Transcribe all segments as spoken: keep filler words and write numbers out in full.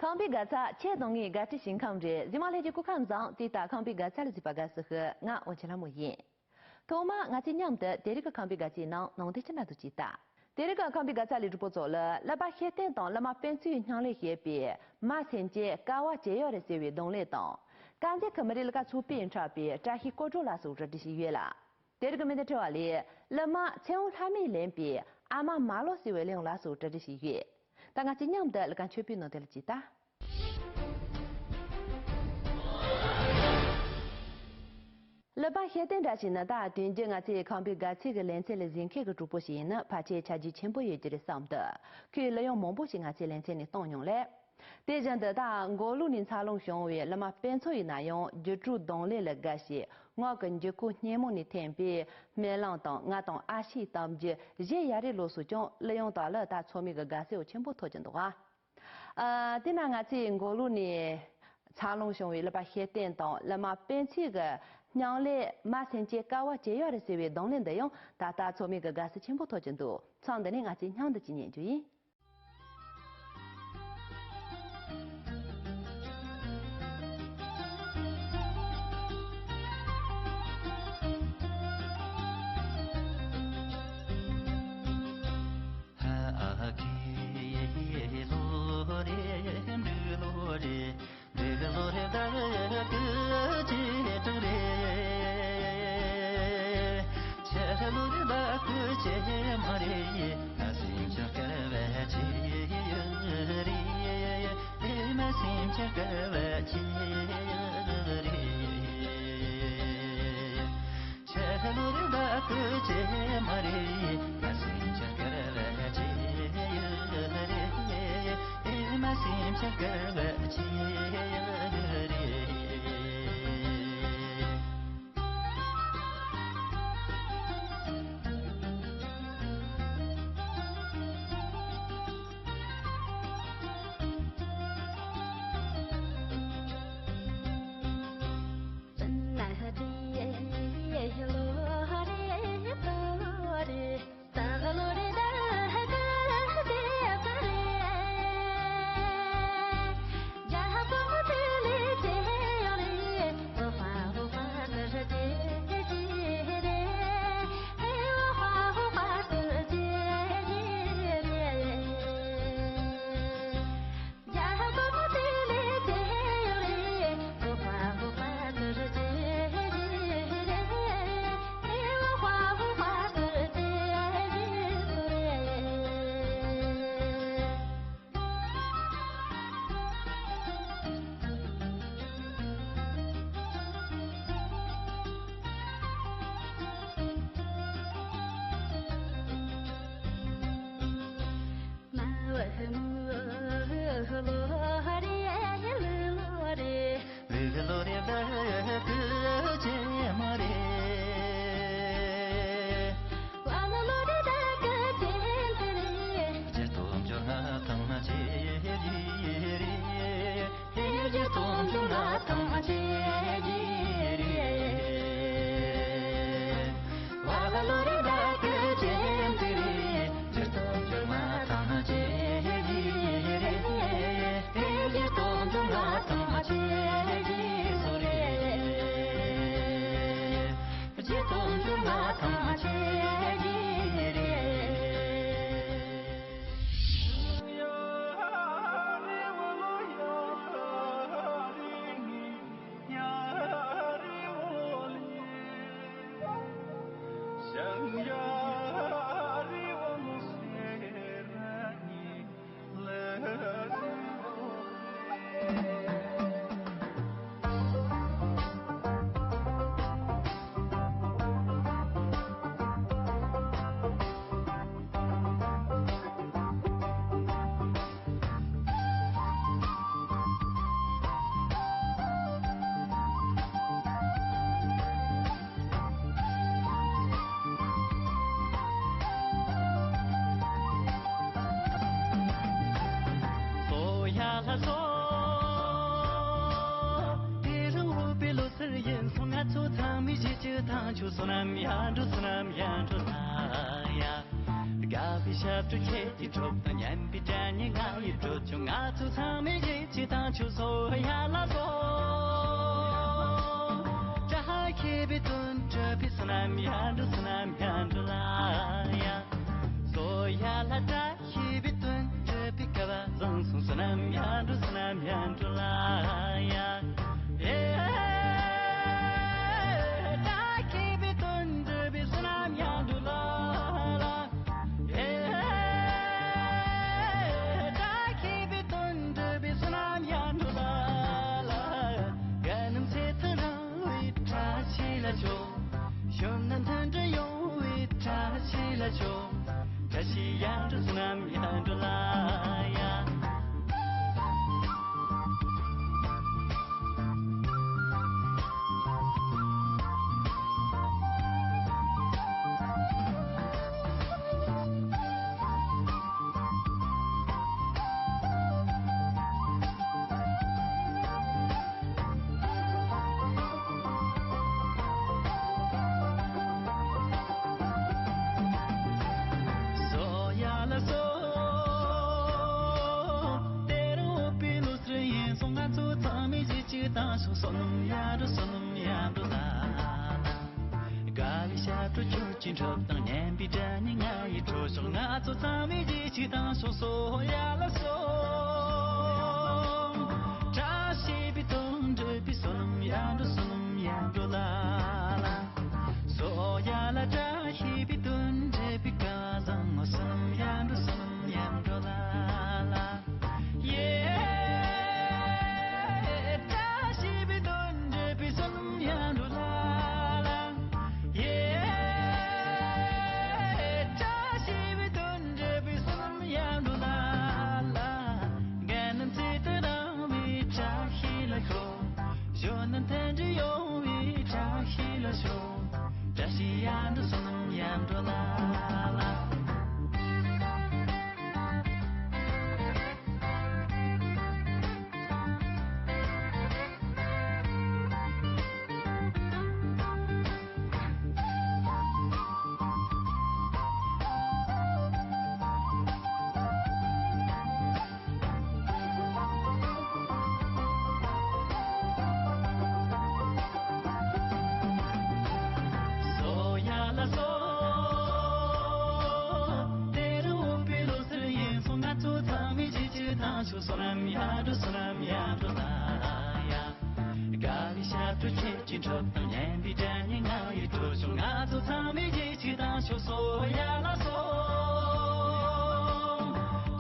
ཁམས་པའི་དགའ་ཚལ་ཁྱེད་དང་ངའི་དགའ་སྤྲོའི་ཞིང་ཁམས་རེད། གཟིགས་མོ་ལྷན་རྒྱས་སྐུ་ཁམས་བཟང་། དེ་ལྟར་ཁམས་པའི་དགའ་ཚལ་ལ་གཟིགས་པ་དགའ་བསུ་ཞུ། ང་དབང་ཆེན་ལྷ་མོ་ཡིན། ཐོག་མར་ང་ཚོས་མཉམ་དུ་དེ་རིང་གི་ཁམས་པའི་དགའ་ཚལ་ནང་ནང་དོན་ཆ་འདྲ་འདུག་ཅེས་ལྟ། དེ་རིང་གི་ཁམས་པའི་དགའ་ཚལ་ལས་གྲུབ་པ་ཚོ་ལ་བླ་མ་ཤེར་བསྟན་དང་བླ་མ་པཎ་ཆེན་གྱི་སྙིང་ལས་བཤད་པའི་མ་སེམས་ཅན་དཀའ་བ་སྤྱད་ཡག་རེད་ཟེར་བའི་གདོང་ལེན་དང་། དཀར་མཛེས་ཁུལ་མི་རིགས་ལས་ཀ་ཚོགས་པས་འཁྲབ་པའི་བཀྲ་ཤིས་སྐོར་བྲོ་ལ་སོགས་གྲ་སྒྲིག་བྱས་ཡོད་ལ། དེ་རིང་གི་མི་སྣའི་དྲི་བ་ལས། བླ་མ་ཚེ་དབང་ལྷ་མོས་ལེན་པའི་ཨ་མ་མ་ལོ་ཟེར་བའི་གླུ་དབྱངས་ལ་སོགས་གྲ་སྒྲིག་བྱས་ཡོད། ད་ང་ཚོས་མཉམ་དུ་གླུ་ཁང་མཆོད་པའི་ནང་དེ་ལ་ཅིག་ལྟ། གླུ་པ་ཤེར་བསྟན་བཀྲ་ཤིས་ནི་ད་དུས་རྒྱུན་ང་ཚོའི་ཁམས་པའི་དགའ་ཚལ་གྱི་ལེ་ཚན་ལ་གཟིགས་མཁན་གྱི་གྲོགས་པོ་ཞིག་ཡིན་ན་ཕལ་ཆེར་ཆ་རྒྱུས་ཆེན་པོ་ཡོད་ཀྱི་རེད་བསམ་འདུག་ཁོས་གླུ་དབྱངས་མང་པོ་ཞིག་ང་ཚོའི་ལེ་ཚན་ནས་བཏང་མྱོང་ལ། དེ་བཞིན་དུ་ད་མགོ་ལོག་ནས་འཚར་ལོངས་བྱུང་བའི་བླ་མ་དཔེ་མཚོ་ཡིན་ན་ཡང་རྒྱུད་སྤྲོས་གདོང་ལེན་ལ་དགའ་ཞིང་ངག་གི་འགྱུར་ཁུག་སྙན་མོ་ནས་འཐེན་པའི་སྨོན་ལམ་དང་ང་དང་ཨ་ཕྱིའི་གཏམ་རྒྱུད་གཞས་ཡ་རབས་ལ་སོགས་ཀྱང་གླུ་དབྱངས་དག་ལ་ད་ཚང་མས་ཀྱི་དགའ་བསུ་ཆེན་པོ་ཐོབ་ཀྱི་འདུག་ཨ། ཨ། དེས་ན་ང་ཚོའི་མགོ་ལོག་ནས་འཚར་ལོངས་བྱུང་བའི་བླ་མ་ཤེར་བསྟན་དང་བླ་མ་པཎ་ཆེན་གྱི་སྙིང་ལས་མ་སེམས་ཅན་དཀའ་བ་སྤྱད་ཡག་རེད་ཟེར་བའི་གདོང་ལེན་འདི་ཡང་ད་ལྟ་ཚང་མས་ཀྱི་དགའ་བསུ་ཆེན་པོ་ཐོབ་ཀྱི་འདུག་མཚམས་འདི་ནས་ང་ཚོས་མཉམ་དུ་ཅིག་ཉན་རྒྱུ་ཡིན། བསོད་ནམས་ཡར་འགྲོ། བསོད་ནམས་ཡར་འགྲོ་ལ་ལ། དགའ་བའི་ཞབས་བྲོ་ཁྱོད་ཀྱི་འཁྲབ་སྟངས། སྙན་པའི་སྒྲ་སྙན་ང་ཡི་བྲོ་ཤོག་ང་ཚོ་ཚང་མས་རྗེས་གཅིག་ཏང་ཤོག་སོ་ཡ་ལ་སོ། བཀྲ་ཤིས་པའི་དོན་འགྲུབ་པའི། བསོད་ནམས་ཡར་འགྲོ། བསོད་ནམས་ཡར་འགྲོ་ལ་ལ། སོ་ཡ་ལ། བཀྲ་ཤིས་པའི་དོན་འགྲུབ་པའི་སྐལ་བཟང་ངོ་། བསོད་ནམས་ཡར་འགྲོ། བསོད་ནམས་ཡར་འགྲོ་ལ་ལ། ཡེ། བཀྲ་ཤིས་པའི་དོན་འགྲུབ་པའི། བསོད་ནམས་ཡར་འགྲོ་ལ་ལ། ཡེ། བཀྲ་ཤིས་པའི་དོན་འགྲུབ་པའི། བསོད་ནམས་ཡར་འགྲོ་ལ་ལ། དགའ་ནི་ཚེ་དུ་རིང་བའི་བཀྲ་ཤིས་ལ་ཤོག་གཞོན་ནུ་མཐུན་སྒྲིལ་ཡོང་བའི་བཀྲ་ཤིས་ལ་ཤོག་བཀྲ་ཤིས་ཡར་འགྲོ། བསོད་ནམས་ཡར་འགྲོ་ལ་ལ། སོ་ཡ་ལ་སོ། དེ་རུ་འོང་བའི་ལོ་སར་ཡིན་སོང་། ང་ཚོ་ཚང་མས་གཅིག་གཅིག་ཏང་ཤོག་བསོད་ནམས་ཡར་འགྲོ། བསོད་ནམས་ཡར་འགྲོ་ལ་ཡ། དགའ་བའི་ཞབས་བྲོ་ཁྱེད་ཀྱི་འཁྲབ་སྟངས། སྙན་པའི་སྒྲ་སྙན་ང་ཡི་བྲོ་ཤོག་ང་ཚོ་ཚང་མས་གཅིག་གཅིག་ཏང་ཤོག་སོ་ཡ་ལ་སོ།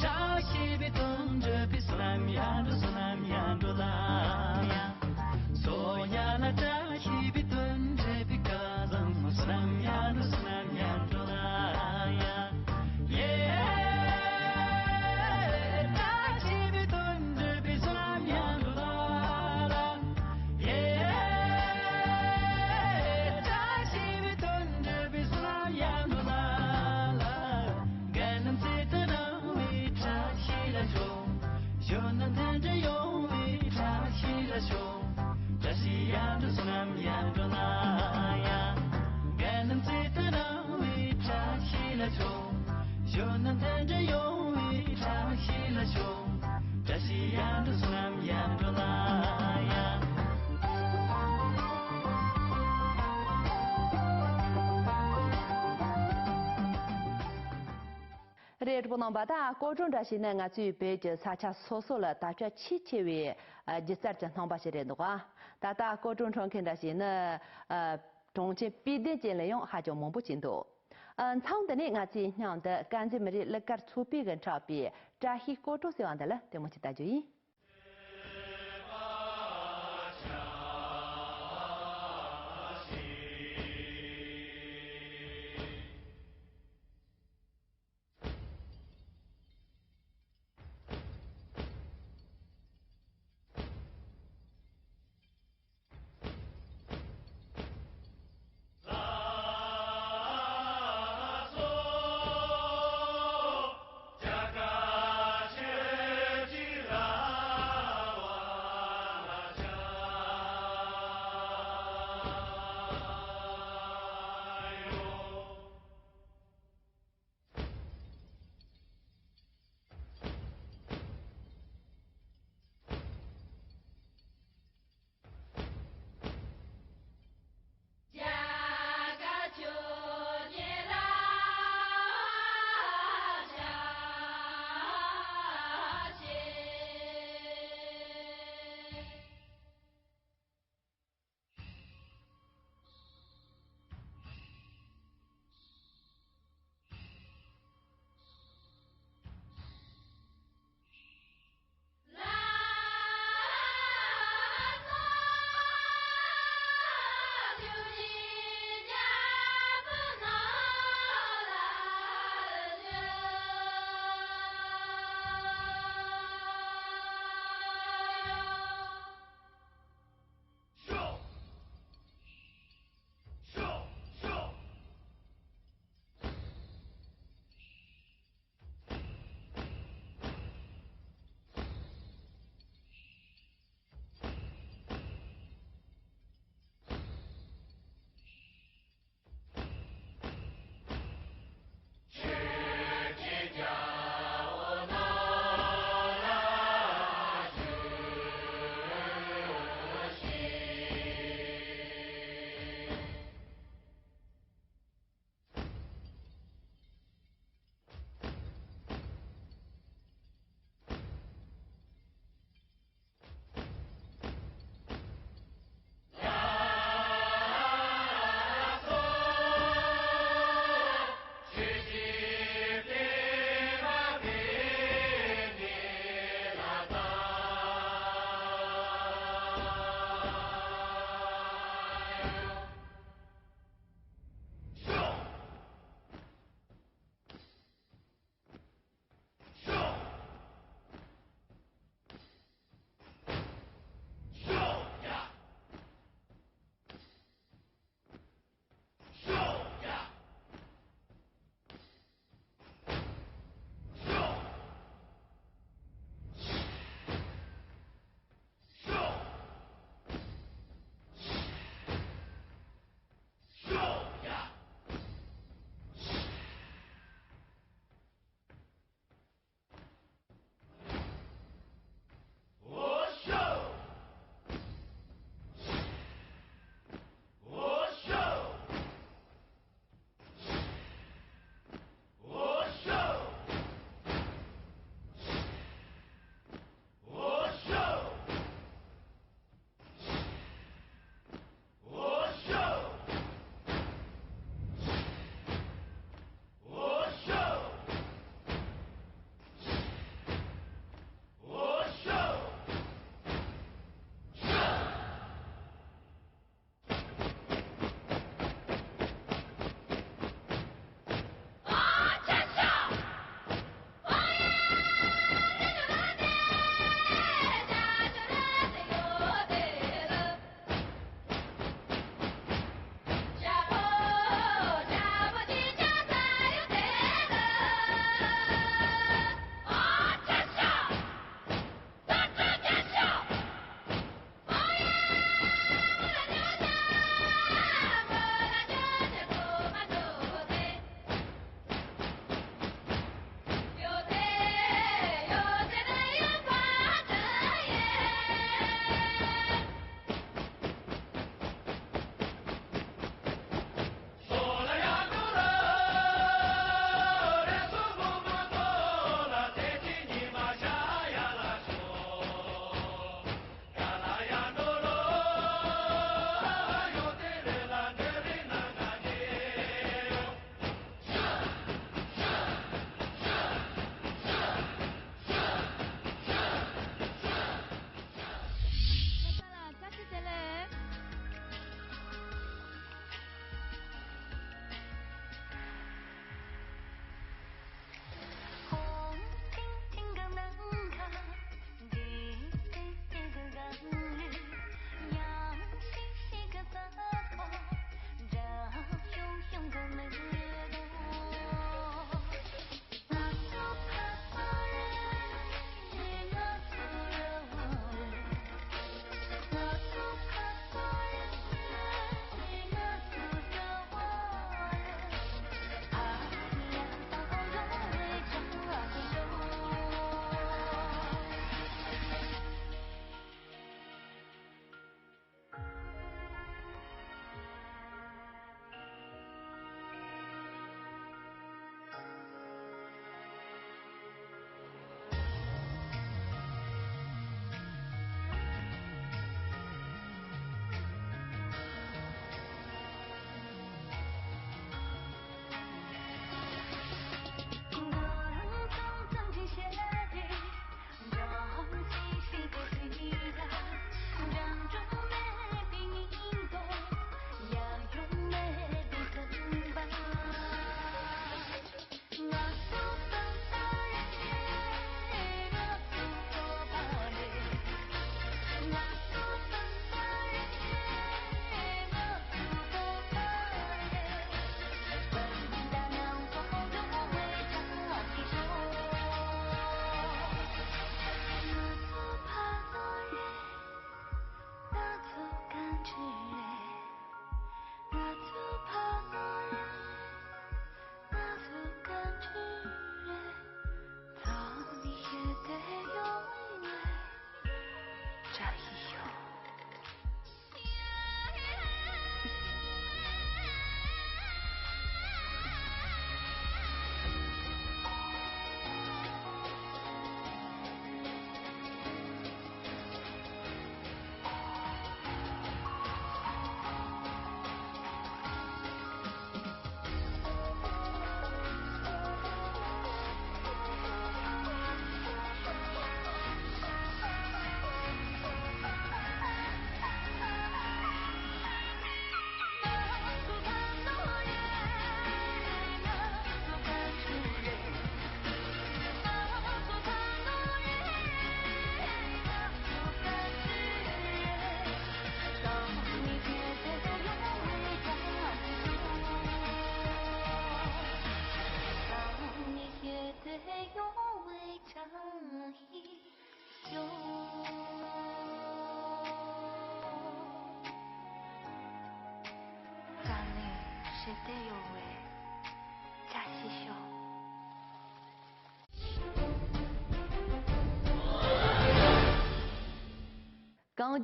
བཀྲ་ཤིས་པའི་དོན་འགྲུབ་པའི། བསོད་ནམས་ཡར་འགྲོ། བསོད་ནམས་ཡར་འགྲོ་ལ་ཡ། སོ་ཡ་ལ། བཀྲ་ཤིས་པའི་དོན་འགྲུབ་པའི་སྐལ་བཟང་ངོ་། བསོད་ནམས་ཡར་འགྲོ། བསོད་ནམས་ཡར་འགྲོ་ལ་ཡ། ཡེ། བཀྲ་ཤིས་པའི་དོན་འགྲུབ་པའི། བསོད་ནམས་ཡར་འགྲོ་ལ་ལ། ཡེ། བཀྲ་ཤིས་པའི་དོན་འགྲུབ་པའི། བསོད་ནམས་ཡར་འགྲོ་ལ་ལ། དགའ་ནི་ཚེ་དུ་རིང་བའི་བཀྲ་ཤིས་ལ་ཤོག་གཞོན་ནུ་མཐུན་སྒྲིལ་ཡོང་བའི་བཀྲ་ཤིས་ལ་ཤོག་བཀྲ་ཤིས་ཡར་འགྲོ། བསོད་ནམས་ཡར་འགྲོ་ལ་ཡ། དགའ་ནི་ཚེ་དུ་རིང་བའི་བཀྲ་ཤིས་ལ་ཤོག་གཞོན་ནུ་མཐུན་སྒྲིལ་ཡོང་བའི་བཀྲ་ཤིས་ལ་ཤོག་བཀྲ་ཤིས་ཡར་འགྲོ། བསོད་ནམས་ཡར་འགྲོ་ལ་ཡ། རེད། གྲོགས་པོ་རྣམ་པ། ད་སྐོར་བྲོ་འདྲ་ཞིག་ནི་ང་ཚོའི་བོད་ཀྱི་ས་ཆ་སོ་སོ་ལ་དར་ཁྱབ་ཆེས་ཆེ་བའི་ཨ་སྒྱུ་རྩལ་གྱི་སྣང་བ་ཞིག་རེད་འདུག་ཨ། ད་ལྟ་སྐོར་བྲོ་འཁྲབ་མཁན་འདྲ་ཞིག་ནི་ཨ་གྲོང་ཁྱེར་དཔེ་དེབ་ཅན་ལ་ཡང་ཧ་ཅང་མང་པོ་ཅིག་འདུག་ཨ། མཚམས་འདི་ནས་ང་ཚོས་སྙིང་འདི་དཀར་མཛེས་མི་རིགས་གླུ་གར་ཚོགས་པས་ཀྱི་འཁྲབ་པའི་བཀྲ་ཤིས་སྐོར་བྲོ་ཟེར་བ་འདི་ལ་ལྟད་མོ་ཅིག་ལྟ་རྒྱུ་ཡིན།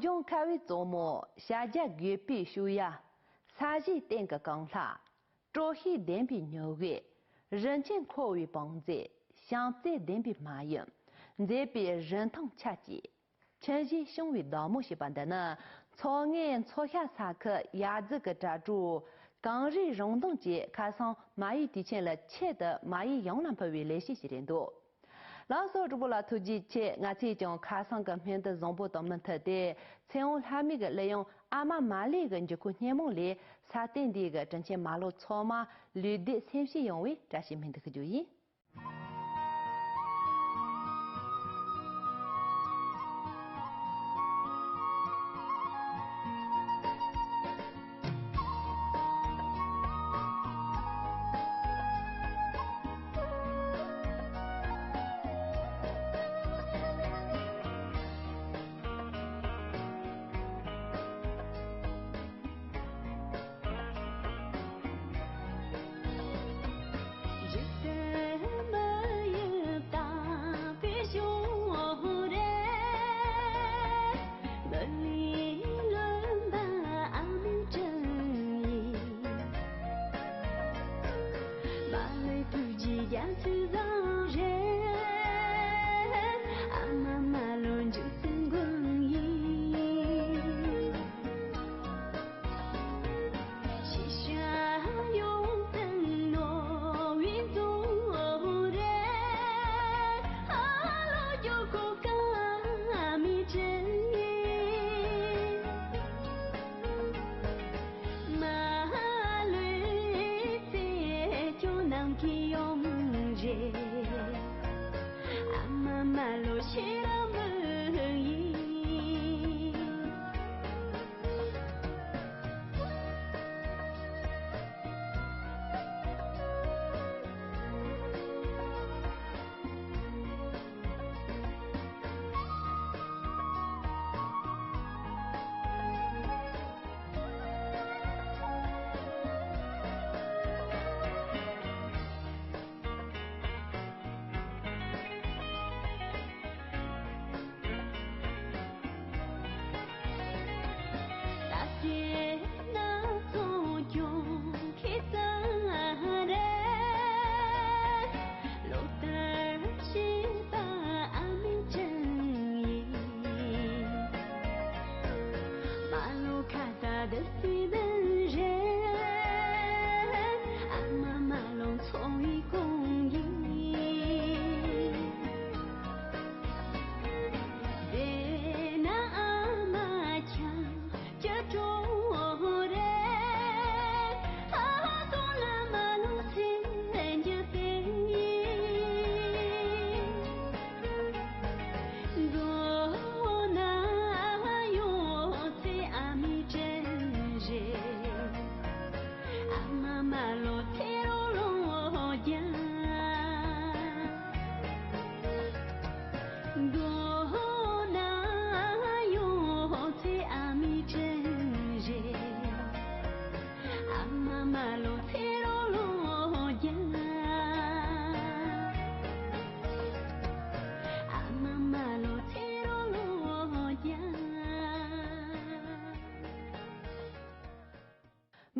ལྗོངས་ཁ་བའི་བཙུན་མོ། བྱ་རྒྱལ་རྒོད་པོའི་ཕྱུགས་ཡ། ས་གཞིའི་སྟེང་གི་གངས་ལྷ། དྲོ་ཤིས་ལྡན་པའི་མྱུ་གུ། རིན་ཆེན་འཁོར་བའི་བང་མཛོད། བྱམས་བརྩེ་ལྡན་པའི་མ་ཡུམ། མཛེས་པའི་རིན་ཐང་ཆ་བཅས། ཁྱིམ་གཞིས་སྐྱོང་བའི་བདག་མོ་ཞེས་པ་འདི་ནི། མཚོ་སྔོན་མཚོ་ཤར་ས་ཁུལ་ཡ་རྫི་གི་གྲྭ་གྲོགས་གངས་རིའི་རང་མདངས་ཀྱིས་ཁ་སང་མ་ཡུལ་དུས་ཆེན་ལ་ཆེད་དུ་མ་ཡུལ་ཡོངས་ལ་ཕུལ་བའི་ལས་གཞི་ཞིག་རེད་འདུག་ལགས་སོ། གྲོགས་པོ་ལགས་ཐུགས་རྗེ་ཆེ། ང་ཚོས་ཀྱང་ཁ་སང་གི་སྨོན་འདུན་བཟང་པོ་དང་མུ་མཐུད་དེ། ཚེ་དབང་ལྷ་མོའི་གི་གླུ་དབྱངས་ཨ་མ་མ་ལོའི་གི་འགྱུར་ཁུག་སྙན་མོ་ལས། ས་སྟེང་འདིའི་གི་དྲིན་ཆེན་མ་ལོ་ཚང་མ་ལུས་བདེ་སེམས་ཤེས་ཡོང་བའི་བཀྲ་ཤིས་སྨོན་འདུན་ཞུ་རྒྱུ་ཡིན།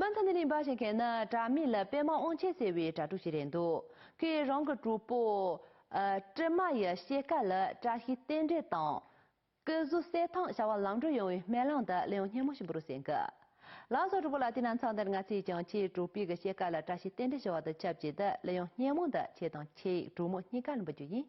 མུ་མཐུད་ནས་གླེང་བ་ཞིག་ཁེལ་ན། དྲ་མིག་ལ་པད་མ་དབང་ཆེན་ཟེར་བའི་དྲ་གྲོགས་ཤིག་རེད་འདུག་ཁོས་རང་གི་གྲོགས་པོ། ཨ། དྲི་མ་ཡི་ཕྱེད་ཀ་ལ་བཀྲ་ཤིས་རྟེན་འབྲེལ་དང་། ཀུན་བཟོད་གསེར་ཐང་བྱ་བ་ལམ་འགྲོ་ཡོང་བའི་སྨོན་ལམ་དང་གླུ་དབྱངས་སྙན་མོ་ཞིག་འབུལ་རོགས་ཟེར་གི། ལགས་སོ་གྲོགས་པོ་ལགས། དེ་ན་མཚམས་འདིར་ང་ཚོས་ཀྱང་ཁྱེད་གྲོགས་པོའི་གི་ཕྱེད་ཀ་ལ་བཀྲ་ཤིས་རྟེན་འབྲེལ་ཞུ་བ་དང་ཆབས་ཅིག་ཏུ་གླུ་དབྱངས་སྙན་མོ་འདི་ཁྱེད་དང་ཁྱེད་ཡི་གྲོགས་མོ་གཉིས་ཀ་ལ་འབུལ་རྒྱུ་ཡིན།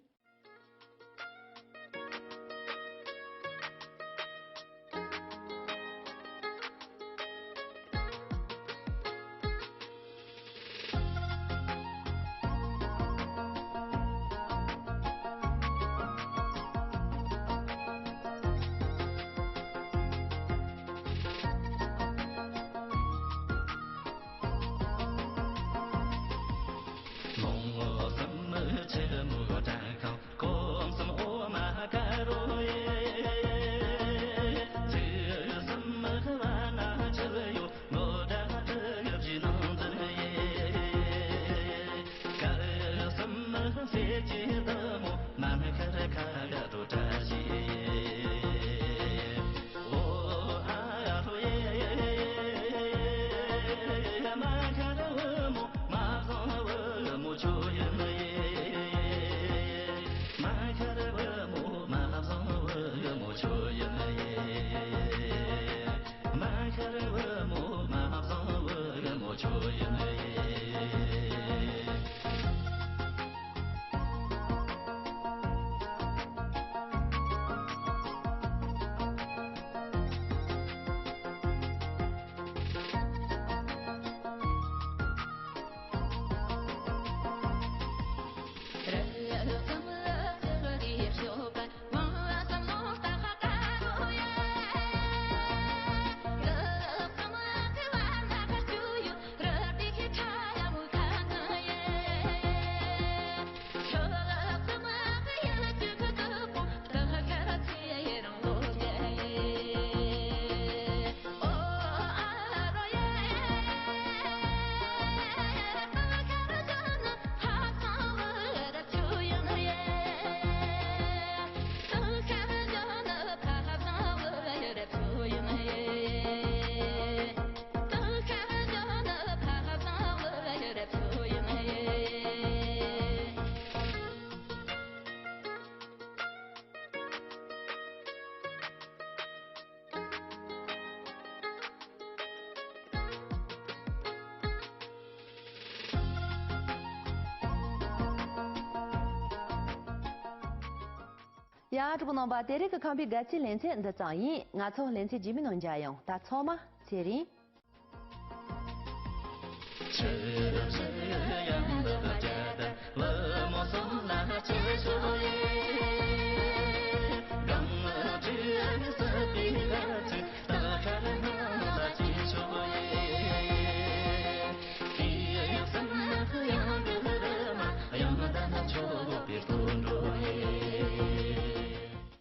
ཡ། གྲོགས་པོ་རྣམ་པ། དེ་རིང་གི་ཁམས་པའི་དགའ་སྐྱིད་ལེ་ཚན་འདི་ཙམ་ཡིན། ང་ཚོ་ལེ་ཚན་རྗེས་མའི་ནང་མཇལ་ཡོང་། ད་ཚང་མ་ཚེ་རིང་།